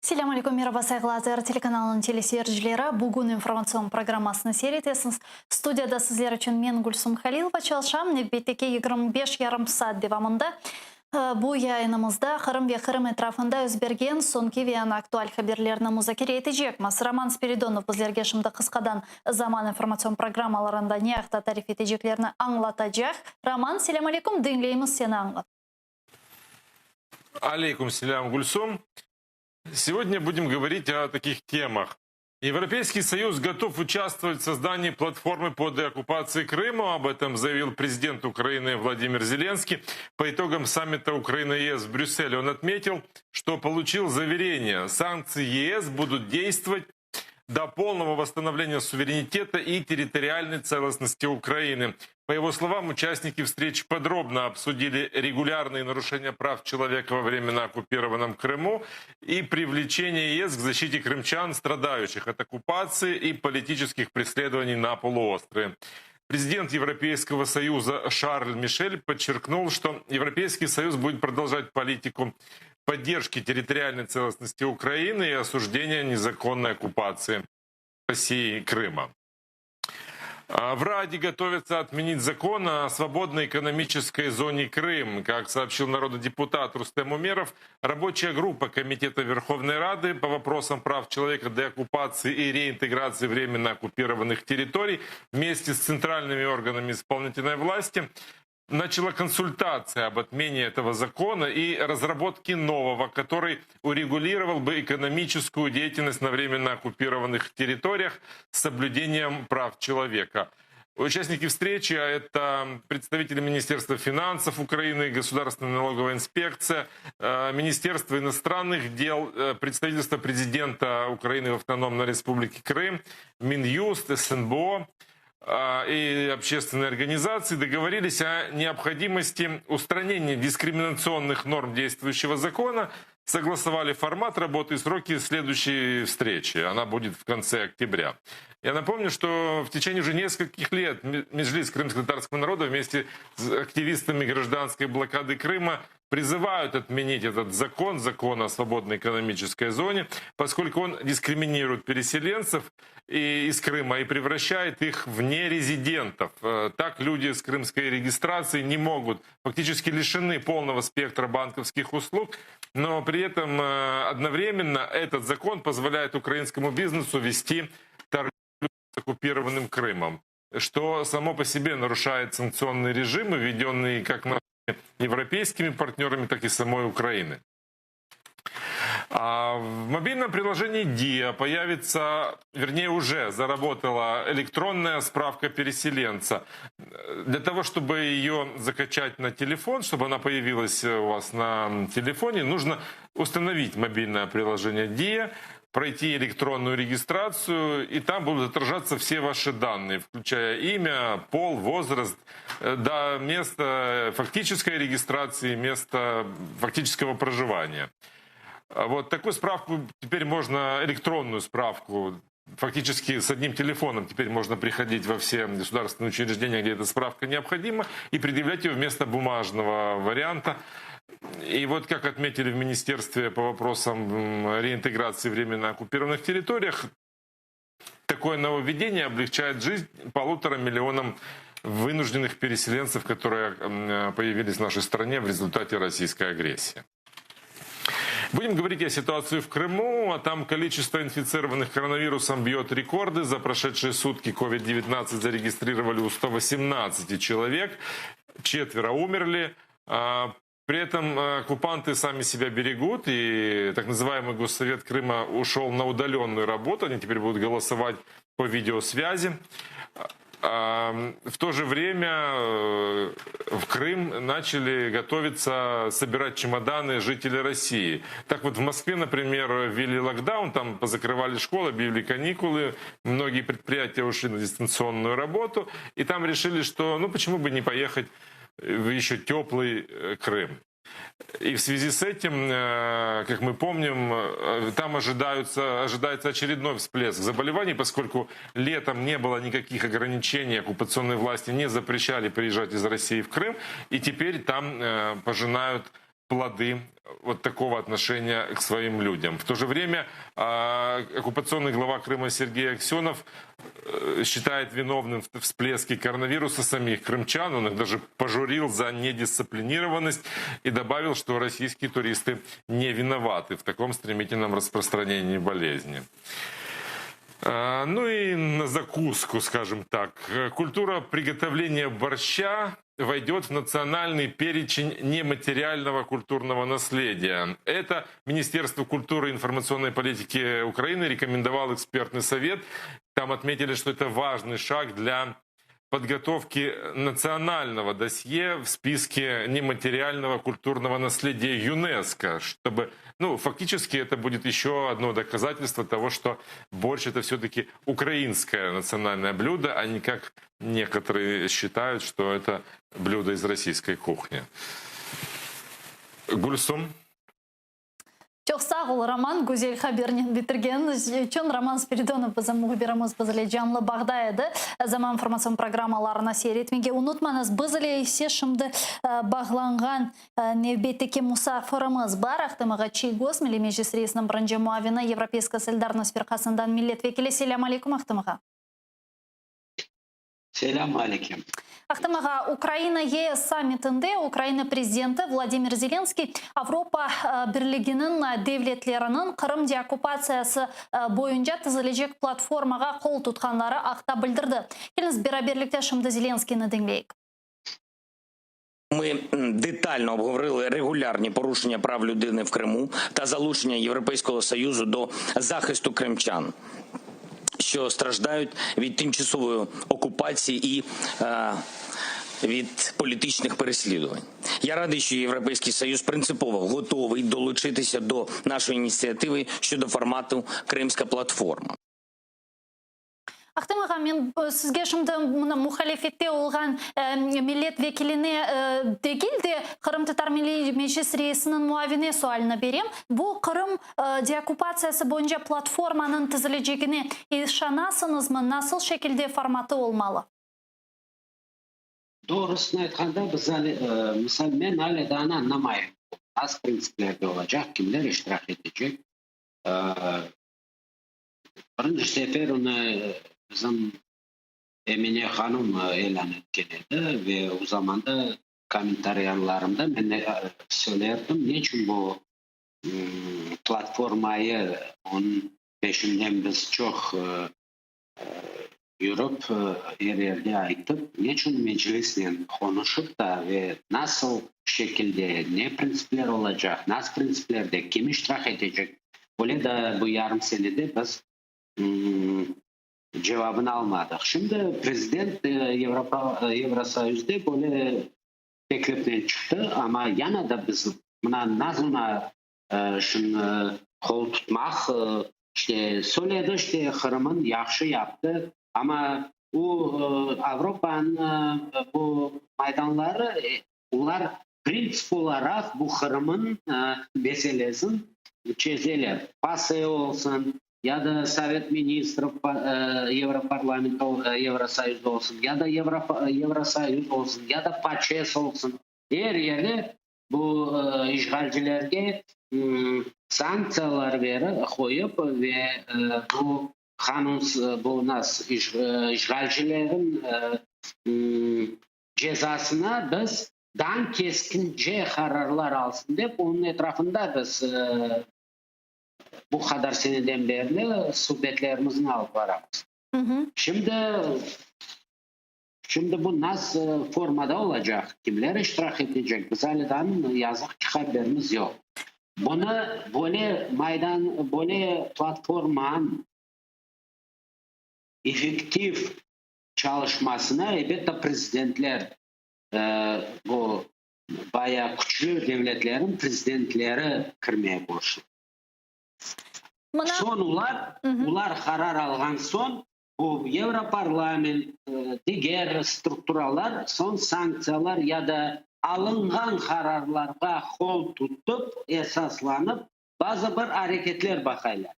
Selâm aleyküm, meraba, sayğılı ATR telekanalınıñ teleseyircileri. Bugün informatsion programmasını seyir etesiñiz. Studiyada sizler içün men, Gülsum Halilova, çalışam. Nevbetteki 25 yarım saat devamında bu yayınımızda Qırım ve Qırım etrafında yüz bergen soñki ve eñ aktual haberlerni muzakere etecekmiz. Roman Spiridonov bizlerge şimdi qısqadan Zaman informatsion programmalarında ne aqta tarif eteceklerini añlatacaq. Roman, selâm aleyküm, diñleymiz seni, añlat. Aleyküm selâm, Gülsum. Сегодня будем говорить о таких темах. Европейский Союз готов участвовать в создании платформы по деоккупации Крыма. Об этом заявил президент Украины Владимир Зеленский. По итогам саммита Украины-ЕС в Брюсселе он отметил, что получил заверение, санкции ЕС будут действовать до полного восстановления суверенитета и территориальной целостности Украины. По его словам, участники встреч подробно обсудили регулярные нарушения прав человека во временно оккупированном Крыму и привлечение ЕС к защите крымчан, страдающих от оккупации и политических преследований на полуострове. Президент Европейского союза Шарль Мишель подчеркнул, что Европейский союз будет продолжать политику поддержки территориальной целостности Украины и осуждения незаконной оккупации Россией Крыма. В Раде готовятся отменить закон о свободной экономической зоне Крым. Как сообщил народный депутат Рустем Умеров, рабочая группа Комитета Верховной Рады по вопросам прав человека, деоккупации и реинтеграции временно оккупированных территорий вместе с центральными органами исполнительной власти начала консультации об отмене этого закона и разработке нового, который урегулировал бы экономическую деятельность на временно оккупированных территориях с соблюдением прав человека. Участники встречи, а это представители Министерства финансов Украины, Государственная налоговая инспекция, Министерство иностранных дел, представительство президента Украины в Автономной Республике Крым, Минюст, СНБО и общественные организации договорились о необходимости устранения дискриминационных норм действующего закона, согласовали формат работы и сроки следующей встречи. Она будет в конце октября. Я напомню, что в течение уже нескольких лет Меджлис крымско-татарского народа вместе с активистами гражданской блокады Крыма призывают отменить этот закон, закон о свободной экономической зоне, поскольку он дискриминирует переселенцев из Крыма и превращает их в нерезидентов. Так люди с крымской регистрацией не могут, фактически лишены полного спектра банковских услуг, но при этом одновременно этот закон позволяет украинскому бизнесу вести торговлю с оккупированным Крымом, что само по себе нарушает санкционные режимы, введенные как европейскими партнерами, так и самой Украины. А в мобильном приложении Дія появится, вернее, уже заработала электронная справка переселенца. Для того, чтобы ее закачать на телефон, чтобы она появилась у вас на телефоне, нужно установить мобильное приложение Дія, пройти электронную регистрацию, и там будут отражаться все ваши данные, включая имя, пол, возраст, да, место фактической регистрации, место фактического проживания. Вот такую справку теперь можно, электронную справку, фактически с одним телефоном теперь можно приходить во все государственные учреждения, где эта справка необходима, и предъявлять ее вместо бумажного варианта. И вот, как отметили в Министерстве по вопросам реинтеграции временно оккупированных территориях, такое нововведение облегчает жизнь 1,5 миллионам вынужденных переселенцев, которые появились в нашей стране в результате российской агрессии. Будем говорить о ситуации в Крыму. А там количество инфицированных коронавирусом бьет рекорды. За прошедшие сутки COVID-19 зарегистрировали у 118 человек. Четверо умерли. При этом оккупанты сами себя берегут, и так называемый Госсовет Крыма ушел на удаленную работу. Они теперь будут голосовать по видеосвязи. В то же время в Крым начали готовиться собирать чемоданы жители России. Так вот, в Москве, например, ввели локдаун, там позакрывали школы, объявили каникулы, многие предприятия ушли на дистанционную работу, и там решили, что ну почему бы не поехать в еще теплый Крым. И в связи с этим, как мы помним, там ожидается очередной всплеск заболеваний, поскольку летом не было никаких ограничений, оккупационные власти не запрещали приезжать из России в Крым, и теперь там пожинают Плоды вот такого отношения к своим людям. В то же время оккупационный глава Крыма Сергей Аксенов считает виновным в всплеске коронавируса самих крымчан. Он их даже пожурил за недисциплинированность и добавил, что российские туристы не виноваты в таком стремительном распространении болезни. Ну и на закуску, скажем так. Культура приготовления борща войдет в национальный перечень нематериального культурного наследия. Это Министерство культуры и информационной политики Украины рекомендовал экспертный совет. Там отметили, что это важный шаг для подготовки национального досье в списке нематериального культурного наследия ЮНЕСКО, чтобы, ну, фактически это будет еще одно доказательство того, что борщ это все-таки украинское национальное блюдо, а не как некоторые считают, что это блюдо из российской кухни. Гульсум? Çoq sağ ol, Roman, güzel habernen bitirgen içün. Roman Spiridonov bizim mühbirimiz biz ile canlı bağda edi. Zaman informatsion programmalarını seyir etmege unutmañız. Biz ile ise şimdi bağlanğan nevbetteki musafirimiz bar. Ahtem ağa Çiygoz, Milliy Meclis reisiniñ birinci muavini, Европейская солидарность firqasından millet vekili. Selâm aleyküm, Ahtem ağa. Selâm aleyküm. Ahtem ağa, Ukraina YES sammitinde Ukraina prezidenti Vladimir Zelenskiy Avropa Birliginiñ devletleriniñ Qırım deokkupatsiyası boyunca tizilecek platformağa qol tutqanları aqta bildirdi. Keliñiz beraberlikte şimdi Zelenskiyni diñleyik. Ми детально обговорили регулярні порушення прав людини в Криму та залучення Європейського союзу до захисту кримчан, що страждають від тимчасової окупації і від політичних переслідувань. Я радий, що Європейський Союз принципово готовий долучитися до нашої ініціативи щодо формату Кримська платформа. Ahtem ağa, men sizge şimdi mına muhalifette olğan millet vekiline degil de, Qırımtatar Milliy Meclis reisiniñ muavini sualini berem. Bu Qırım deokkupatsiyası boyunca platformanıñ tizilecegine işanasıñızmı? Nasıl şekilde formatı olmalı? Doğrusını aytqanda, biz misal men ale daa añlamayım. Nasıl printsiplerde olacaq, kimler iştirak etecek. Birinci sefer onı bizim Emine hanım ilân etken edi ve o zamanda kommentariyalarımda men söylerdim, neçün bu platformayı, onıñ peşinden biz çoq yürip, er yerde aytıp, neçün Meclisnen qonuşıp da ve nasıl şekilde, ne printsipler olacaq, nasıl printsiplerde, kim iştirak etecek, öyle de bu yarım senede biz cevabını almadıq. Şimdi prezident Avropa Евросоюзda böyle teklifnen çıqtı, amma yana da biz mına nasıl şunı qol tutmaq, işte söyledi, işte Qırımın yahşı yaptı, amma o Avropanıñ bu maydanları, olar printsip olaraq bu Qırımın meselesini çezeler. PASE olsun, ya da Совет Министров Европарламент, Евросоюз olsun, ya da Евросоюз olsun, ya da PACES olsun. Er yerde bu işğalcilerge sanktsiyalar berip qoyıp ve bu qanun bu nas işğalcilerin cezasına biz daa keskince qararlar alsın dep, onıñ etrafında biz bu qadar seneden berli subetlerimizni alıp baramız. Şimdi bu nasıl formada olacaq, kimler iştirak etecek, biz ale daa yazıq ki haberimiz yoq. Bunı böyle maydan, böyle platformanıñ effektiv çalışmasına elbette prezidentler, bu bayağı küçlü devletlerin prezidentleri kirmeye borçlu. Mına Soñ olar qarar alğan soñ bu Европарламент, diger strukturalar soñ sanktsiyalar ya da alınğan qararlarğa qol tutıp, esaslanıp bazı bir areketler baqaylar.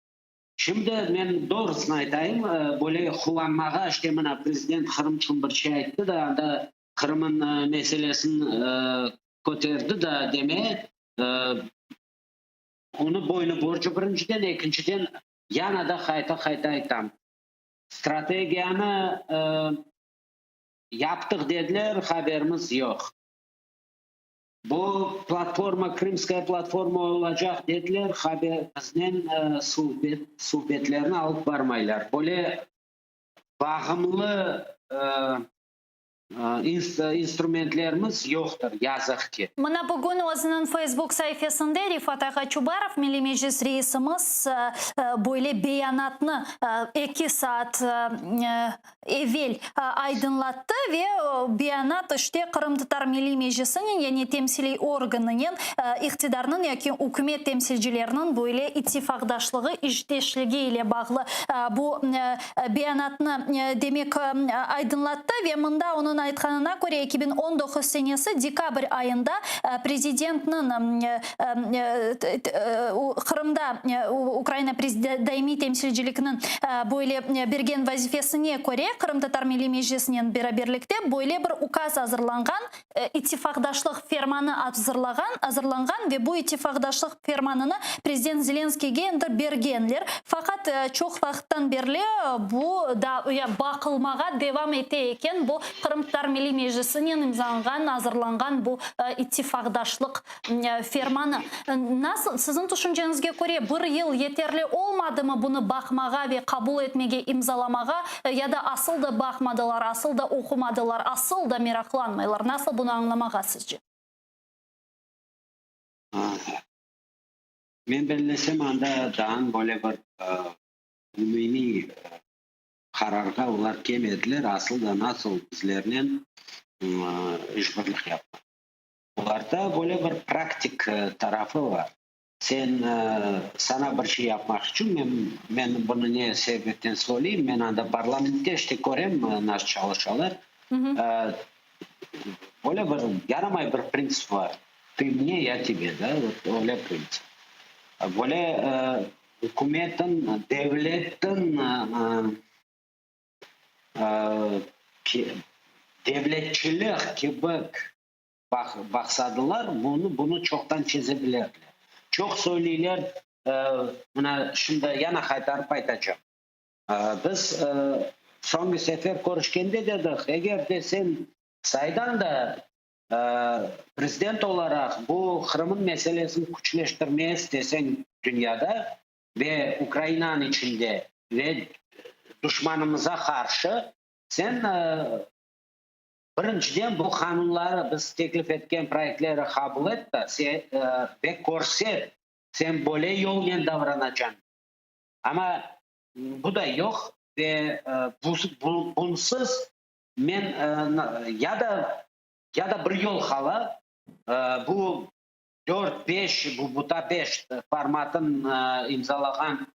Şimdi men doğrusını aytayım, böyle qullanmağa, işte mına prezident Qırım içün bir şey ayttı da, anda Qırımın meselesini köterdi da deme. Onı boynu borcu birinciden, ekinciden, yana da qayta-qayta aytam, strategiyanı yaptıq dediler, haberimiz yoq. Bu platforma, Krımskaya platforma olacaq dediler, haber, biznen suhbet, suhbetlerni alıp barmaylar. Böyle bağımlı İnstrumentlerimiz yoqtır, yazıq ki. Mına bugün özüniñ Facebook saifesinde Refat ağa Çubarov, Milliy Meclis reisimiz, böyle beyanatnı eki saat evel aydınlattı ve beyanat işte Qırımtatar Milliy Meclisinen, yani temsiliy organınen iqtidarnıñ yaki ükümet temsilcileriniñ böyle ittifaqdaşlığı, işdeşligi ile bağlı bu beyanatnı, demek, aydınlattı ve mında onıñ aytqanına köre, 2019 senesi dekabr ayında prezidentniñ Qırımda Ukraina daimiy temsilcilikniñ böyle bergen vazifesine köre Qırımtatar Milliy Meclisinen beraberlikte böyle bir ukaz azırlanğan, İttifaqdaşlıq fermanı azırlağan azırlanğan ve bu ittifaqdaşlıq fermanını prezident Zelenskiyge endi bergenler. Faqat çoq vaqıttan berli bu da ya baqılmağa devam ete eken, bu Qırımtatar Milliy Meclisinen imzalanğan, azırlanğan bu ittifaqdaşlıq fermanı. Nasıl, siziñ tüşünceñizge köre, bir yıl yeterli olmadımı bunı baqmağa ve qabul etmege, imzalamağa, ya da asıl da baqmadılar, asıl da oqumadılar, asıl da meraqlanmaylar? Nasıl bunı añlamağa sizce? Men bellesem, anda daa böyle bir umumiy qararğa olar kelmediler, asıl da nasıl bizlernen işbirlik yapmaq. Olarda böyle bir praktik tarafı bar. Sen, sana bir şey yapmaq içün, men, men bunı ne sebepten söyleyim, men anda parlamentte işte körem, nasıl çalışalar. Böyle bir yaramay bir printsip bar, tı mne, ya tebe, da, vot öyle printsip. Böyle ükümetniñ, devletniñ devletçilik kibi baqsadılar, bunı bunı çoqtan çeze bilirdiler. Çoq söyleyler, mına şimdi yana qaytarıp aytacam. Biz soñki sefer körüşkende dedik, eger de sen saydan da prezident olaraq bu Qırımnıñ meselesini küçleştirmeye isteseñ dünyada ve Ukrainanıñ içinde ve duşmanımıza qarşı, sen Birinciden, bu qanunları, biz teklif etken proyektleri qabul et da, ve körset, sen böyle yolnen davranacañ. Amma bu da yoq ve bunsız men ya da, ya da bir yol qala, bu dört, beş, bu Budapeşt formatın imzalağan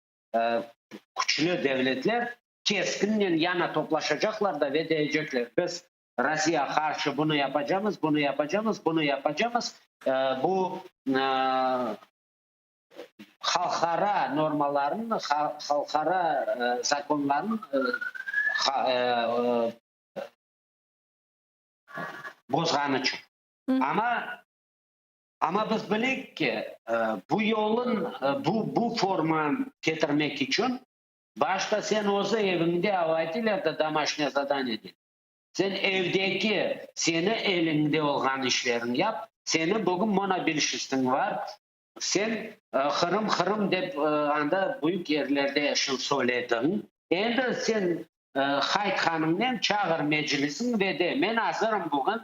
küçlü devletler keskinnen yana toplaşacaqlar da ve deycekler, biz Rossiyağa qarşı bunı yapacamız, bunı yapacamız, bunı yapacamız, bu halqara normalarnı, halqara zakonlarnı bozğanı içün. Amma, amma biz bileyik ki, bu yolun, bu, bu formanı ketirmek içün Başta sen özü eviñde alaytılar da domaşnâ zadaniye dey. Sen evdeki seni eliñde olğan işleriñ yap, seni bugün monobelşistiñ var, sen Qırım, Qırım dep anda büyük yerlerde şın söylediñ. Endi sen qaytqanıñnen çağır meclisiñ ve de men azırım bugün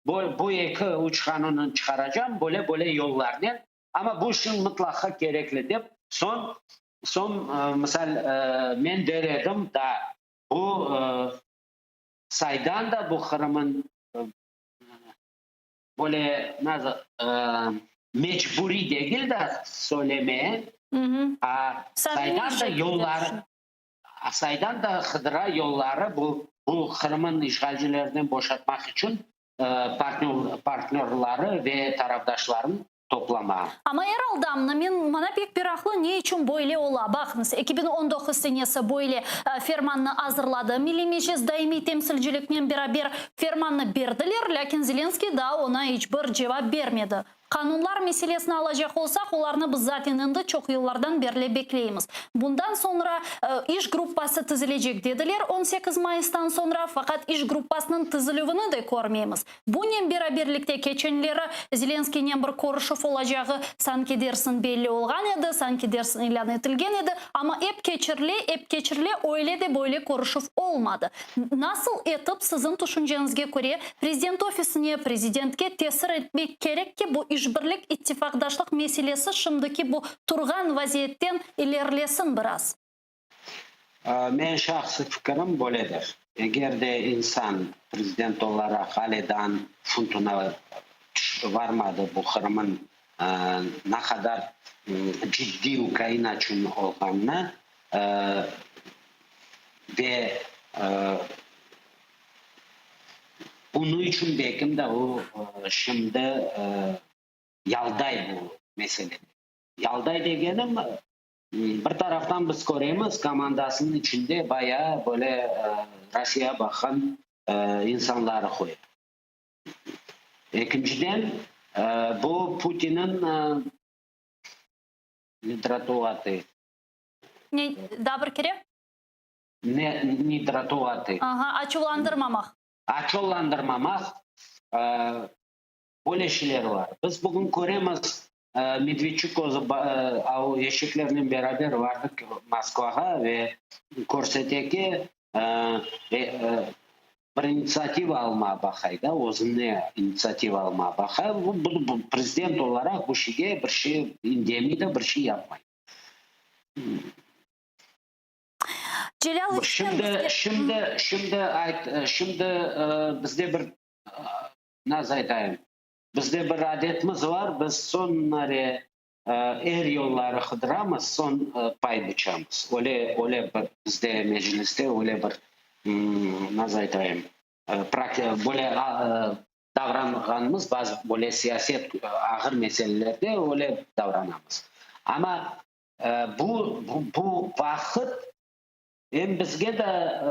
bu, bu eki, üç qanunnı çıqaracam böyle, böyle yollarnen, amma bu işin mıtlaqa kerekli dep, soñ Soñ, misal, men der edim da, bu saydan da bu Qırımın böyle nasıl mecburiy degil da söylemeye, a saydan da yolları, saydan da qıdıra yolları bu bu Qırımın işğalcilerden boşatmaq içün partnörları ve tarafdaşlarını toplama. Amma er alda, mına men, maña pek meraqlı, ne içün böyle ola? Baqıñız, 2019 senesi böyle fermannı azırladı Milliy Meclis daimiy temsilciliknen beraber fermannı berdiler, lâkin Zelenskıy daa oña iç bir cevap bermedi. Qanunlar meselesini alacaq olsaq, olarnı biz zaten endi çoq yıllardan berli bekleymiz. Bundan soñra iş gruppası tizilecek dediler 18 mayıstan soñra, faqat iş gruppasınıñ tizilüvini de körmeymiz. Bunen beraberlikte keçenleri Zelenskiynen bir körüşüv olacağı sanki dersiñ belli olğan edi, sanki dersiñ ilân etilgen edi, amma ep keçirile, ep keçirile, öyle de böyle körüşüv olmadı. Nasıl etip, siziñ tüşünceñizge köre, Prezident ofisine, prezidentke tesir etmek kerek ki, bu işbirlik, ittifaqdaşlıq meselesi şimdiki bu turğan vaziyetten ilerlesin biraz? Menim şahsiy fikirim böyledir, eger de insan prezident olaraq ale daa funtuna varmadı bu Qırımın ne qadar ciddiy Ukraina içün olğanını ve bunıñ içün belkim de o şimdi yalday bu meselede. Yalday degenim, bir taraftan biz köremiz, komandasınıñ içinde bayağı böyle Rossiya baqqan insanları qoya. Ekinciden, bu Putinniñ nidratuvatı. Ne, daa bir kere? Ne, nidratuvatı. Aha, açuvlandırmamaq. Açuvlandırmamaq. Böyle şeyler bar. Biz bugün köremiz, Medvedçuk özü o eşeklernen beraber bardı Moskvağa ve körsete ki, bir initsiativa almağa baqay da, özüne initsiativa almağa baqay. Bu, prezident olaraq bu şeyge bir şey indemey de, bir şey yapmay. Celâl, Şimdi, şimdi, şimdi ayt, şimdi bizde bir Nasıl aytayım, bizde bir adetimiz bar, biz soñnare er yolları qıdıramız, soñ pay bıçamız. Öyle, öyle bir bizde mecliste öyle bir, nasıl aytayım, böyle davranğanımız, bazı böyle siyaset ağır meselelerde öyle davranamız. Amma bu, bu vaqıt Em bizge de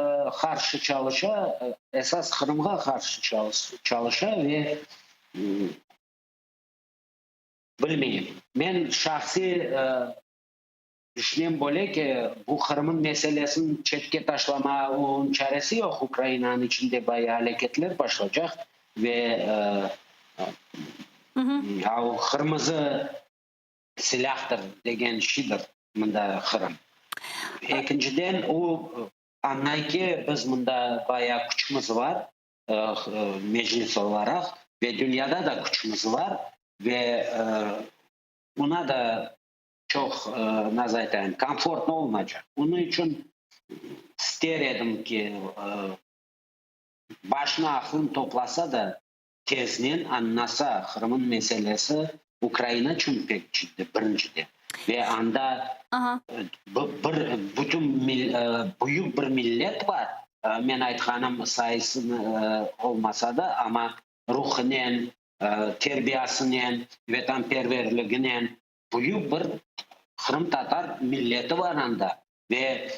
qarşı çalışa, esas Qırımğa qarşı çalışa ve bilmeyim. Men şahsiy düşünem böyle ki, bu Qırımnıñ meselesini çetke taşlama onıñ çaresi yoq, Ukrainanıñ içinde bayağı aleketler başlaycaq ve qırmızı silâhtır degen şeydir mında Qırım. Ekinciden, o añlay ki, biz mında bayağı küçümiz bar, Meclis olaraq, ve dünyada da küçümiz bar, ve oña da çoq, nasıl aytayım, komfortno olmaycaq. Onıñ içün ister edim ki, başını, aqlını toplasa da, teznen añlasa, Qırımnıñ meselesi Ukraina içün pek ciddi, birinciden. Ve anda bir bütün büyük bir millet bar, men aytqanım sayısını olmasa da, amma ruhınen, terbiyasınen, vetanperverliginen büyük bir qırımtatar milleti bar anda. Ve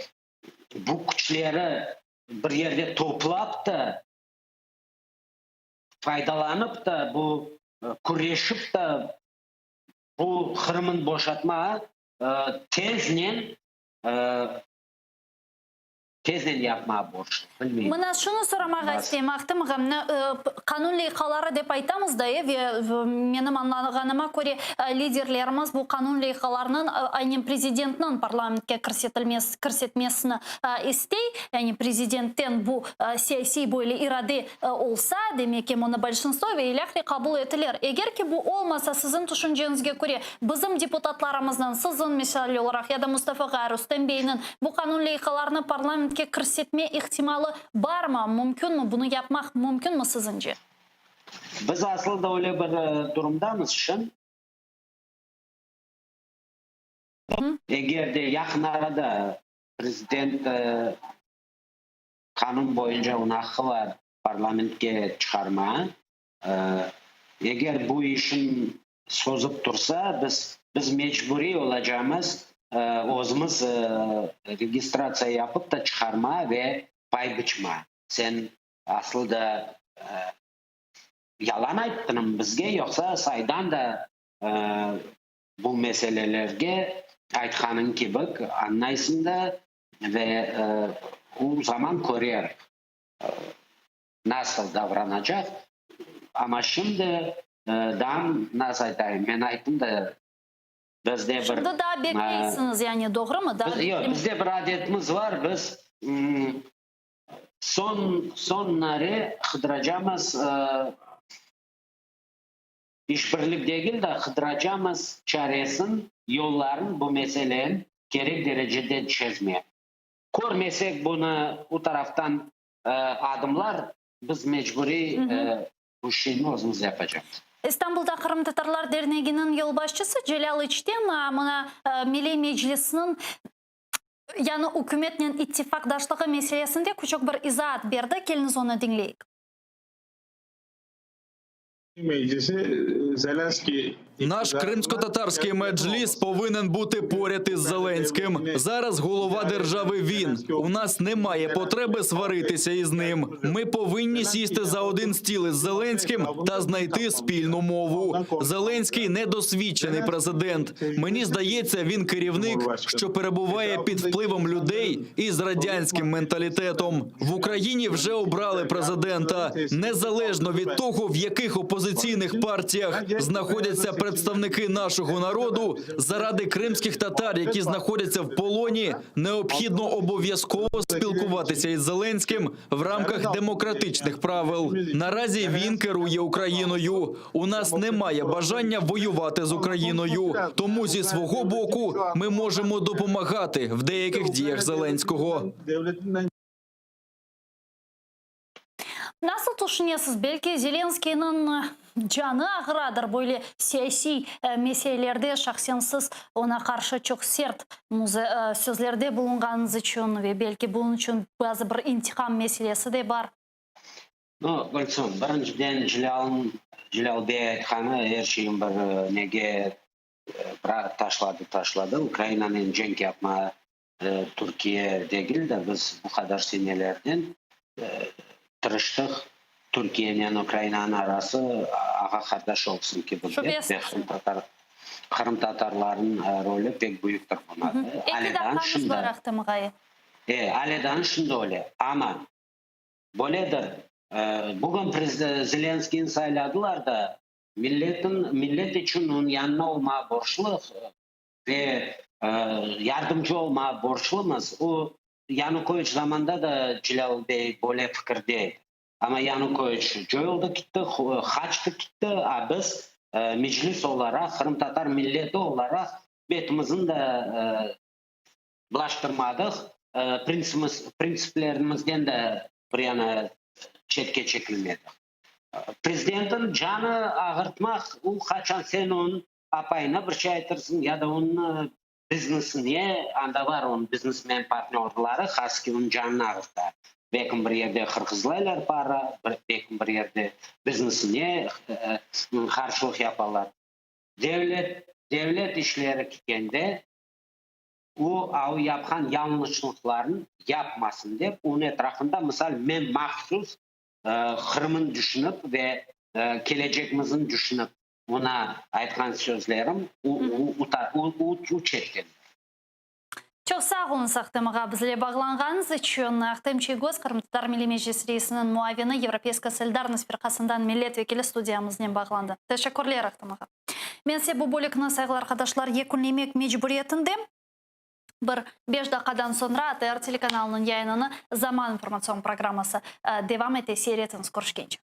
bu küçleri bir yerde toplap da, faydalanıp da, bu küreşip da, bu Qırımnı boşatmağa teznen teznen yapmağa borclu, bilmeyim. Mına şunı soramağa isteyim, Ahtem ağa, mına qanun leyhaları dep aytamız da, ve menim añlağanıma köre, liderlerimiz bu qanun leyhalarınıñ aynen prezidentniñ parlamentke kirsetilmesi, kirsetmesini istey, yani prezidentten bu siyasiy böyle irade olsa, demek ki, monobolşinstvo ve ilâhre qabul etilir. Eger ki bu olmasa, siziñ tüşünceñizge köre, bizim deputatlarımıznıñ, siziñ, misal olaraq, ya da Mustafa ağa, Rustem beyniñ bu qanun leyhalarını parlamentke kirsetme ihtimalı barmı, mümkünmi, bunı yapmaq mümkünmi siziñce? Biz asıl da öyle bir durumdamız şın. Eger de yaqın arada prezident qanun boyunca onıñ aqqı bar parlamentke çıqarmağa, eger bu işin sozıp tursa, biz biz mecburiy olacamız özümiz registratsiya yapıp da çıqarma ve pay biçma. Sen aslı da yalan ayttınım bizge yoqsa saydan da. bu meselelerge aytqanıñ kibi añlaysıñ da ve o zaman körer nasıl davranacaq. Amma şimdi daa nasıl aytayım, men ayttım da, bizde bir... Şimdi daa bekleysiñiz, yani, doğrumı? Daa Yoq, bizde bir adetimiz bar, biz soñ soñnare qıdıracamız, işbirlik degil de, qıdıracamız çaresin, yolların bu meseleni kerek derecede çezmege. Körmesek bunı o taraftan adımlar, biz mecburiy bu şeyni özümiz yapacaqmız. İstanbulda Qırımtatarlar derneginiñ yolbaşçısı Celâl İçten mına Milliy Meclisniñ yañı ükümetnen ittifaqdaşlığı meselesinde küçük bir izaat berdi. Keliñiz onı diñleyik. Наш кримськотатарський меджліс повинен бути поряд із Зеленським. Зараз голова держави він. У нас немає потреби сваритися із ним. Ми повинні сісти за один стіл із Зеленським та знайти спільну мову. Зеленський недосвідчений президент. Мені здається, він керівник, що перебуває під впливом людей із радянським менталітетом. В Україні вже обрали президента, незалежно від того, в яких опозиційних партіях знаходяться представники нашого народу, заради кримських татар, які знаходяться в полоні, необхідно обов'язково спілкуватися із Зеленським в рамках демократичних правил. Наразі він керує Україною. У нас немає бажання воювати з Україною. Тому зі свого боку ми можемо допомагати в деяких діях Зеленського. Nasıl tüşünesiz, belki Zelenskıynıñ canı ağıradır böyle siyasiy meselelerde, şahsen siz oña qarşı çoq sert sözlerde bulunğanıñız içün ve belki bunıñ içün bazı bir intiqam meselesi de bar? No, Gülsüm, birinciden Celâlnıñ, Celâl bey aytqanı er şeyin bir nege taşladı, taşladı. Ukrainanen cenk yapma Türkiye degil de, biz bu qadar senelerden tırıştıq Türkiyenen Ukrainanıñ arası ağa-qardaş olsun kibi dep ve qırımtatar qırımtatarlarnıñ rolü pek büyüktir buna. Eki daqqañız bar, Ahtem ağay. E, ale daa şimdi öyle. Amma böyledir, bugün Zelenskiyni sayladılar da, milletin millet içün onıñ yanına olmağa borclu ve yardımcı olmağa borclumız. O, Yanukoviç zamanda da Celâl bey böyle fikirde edi. Amma Yanukoviç coyuldı kitti, qaçtı kitti, a biz Meclis olaraq, qırımtatar milleti olaraq betimizni de bulaştırmadıq, printsiplerimizden de bir yana çetke çekilmedik. Prezidentniñ canı ağırtmaq, o qaçan sen onıñ apayına bir şey aytırsıñ ya da onıñ biznesine, anda bar onıñ biznesmen partnörları, haski onıñ canını ağırta. Belkim bir yerde hırqızlaylar para, belkim bir yerde biznesine qarşılıq yapalar. Devlet, devlet işleri kitkende, o, o yapqan yañlışlıqlarnı yapmasın dep, onıñ etrafında, misal, men mahsus Qırımnı düşünip ve kelecegimizni düşünip oña aytqan sözlerim o çetken. Çoq sağ oluñız, Ahtem ağa, bizle bağlanğanıñız içün. Ahtem Çiygoz, Qırımtatar Milliy Meclisi reisiniñ muavini, Yevropeyskaya solidarnost firqasından millet vekili studiyamıznen bağlandı. Teşekkürler, Ahtem ağa. Men ise bu bölükni, sayğılı arqadaşlar, yekünlemek mecburiyetindem. Bir beş daqqadan soñra ATR telekanalınıñ yayınını Zaman informatsion programması devam ete. Seyir etiñiz, körüşkence.